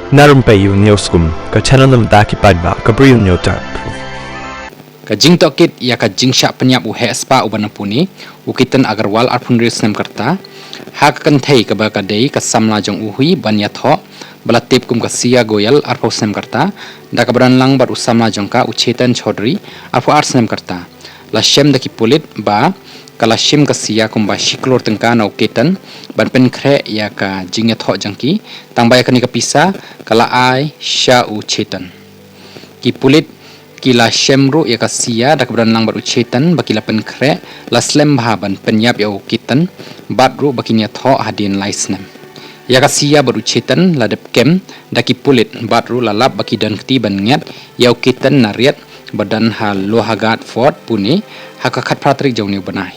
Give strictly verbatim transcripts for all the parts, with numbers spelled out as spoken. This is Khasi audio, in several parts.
Na rympei ïa u Newskum, ka channel na bynta ki paidbah ka Bri u Hynñiewtrep. Ka jingtohkit ïa ka jingshah pynïap u heh spah uba na puni, u Ketan Agarwal arphew hynriew snem ka rta, ha ka kynthei kaba ka dei ka samla jong u hi ban ïathoh, ba la tip kum ka Siya Goyal arphew snem ka rta, da kaba don lang bad u samla jong ka u Chetan Chaudhary arphew ar snem ka rta. La shem da ki pulit ba ka la shim ka Siya kumba shi klur tyngka na u Ketan ban pynkhreh ïa ka jingïathoh jong ki, tang ba ïa kane ka pisa ka la ai sha u Chetan. Ki pulit ki la shem ruh ïa ka Siya da kaba don lang bad u Chetan ba ki la pynkhreh, la slem bha ban pynïap ïa u Ketan, bad ruh ba kin ïathoh hadien lai snem. Ïa ka Siya bad u Chetan la dep kem da ki pulit, bad ruh la lap ba ki don kti ban ngiat ïa u Ketan na riat ba don ha Lohagarh Fort, Pune, ha ka khatphra tarik jong une u bnai.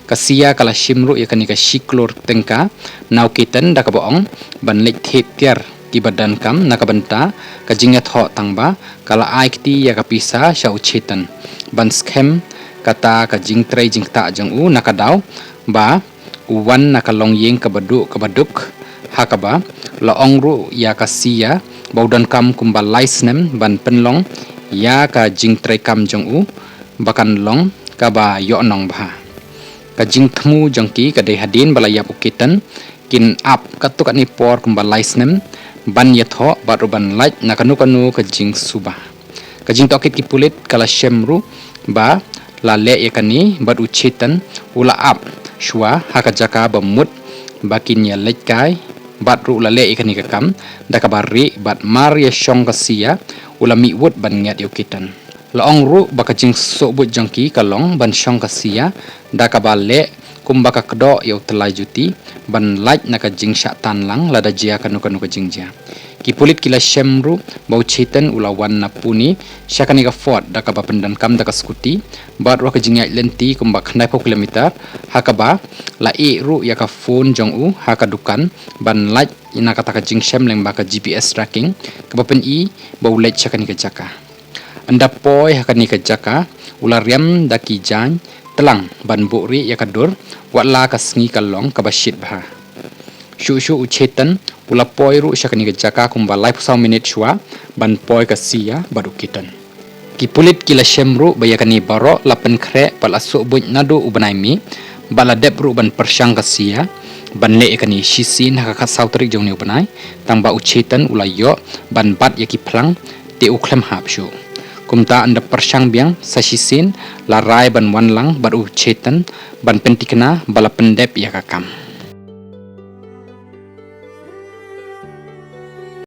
Ka Siya ka la shim ruh ïa kane ka shi klur tyngka na u Ketan da kaba ong ban leit thied tiar kiba donkam na ka bynta ka jingïathoh, tang ba ka la ai kti ïa ka pisa sha u Chetan ban skhem kata ka jingtrei jingktah jong u, na ka daw ba u wan na ka longïing kaba duh kaba duk, ha kaba la ong ruh ïa ka Siya ba u donkam kumba lai snem ban pynlong ïa ka jingtrei kam jong u ba kan long kaba ïohnong bha. Ka jingthmu jong ki ka dei hadien ba la ïap u Ketan, kin ap katto katne por kumba lai snem ban ïathoh bad ruh ban lait na kano kano ka jingsuba. Ka jingtohkit ki pulit ka la shem ruh ba la leh ïa kane bad u Chetan u la ap shuwa ha ka jaka ba mut ba kin ïaleit kai, bad ruh u la leh ïa kane ka kam da kaba rieh, bad mar ïa shong ka Siya u la mih wut ban ngiat ïa u Ketan. La ong ruh ba ka jingsuhbud jong ki ka long ban shong ka Siya da kaba leh kumba ka kdoh ïa u tyllai juti ban lait na ka jingshah tan lang lada jia kano kano ka jingjia. Ki pulit ki la shem ruh ba u Chetan u la wan na Pune sha kane ka fort da kaba pyndonkam da ka skuti bad ruh ka jingïaid lynti kumba khyndaiphew kilometer, ha kaba la ïeh ruh ïa ka phone jong u ha ka dukan ban lait na kata ka jingshem lyngba ka G P S tracking kaba pyni ba u leit sha kane ka jaka. Ynda poi ha kane ka jaka u la riam da ki jaiñ tlang ban buhrieh ïa ka dur, watla ka sngi ka long kaba shit bha. Shuh shuh u Chetan u la poi ruh sha kane ka jaka kumba laiphew saw minit shuwa ban poi ka Siya bad u Ketan. Ki pulit ki la shem ruh ba ïa kane baroh la pynkhreh bad la suhbud naduh u bnai May, bad la dep ruh ban pyrshang ka Siya ban leh ïa kane shisien ha ka khatsaw tarik jong une u bnai, tang ba u Chetan u la ïoh ban bat ïa ki phlang, te u khlem hap shuh. Kumta ynda pyrshang biang sa shisien, la rai ban wan lang bad u Chetan ban pynthikna ba la pyndep ïa ka kam.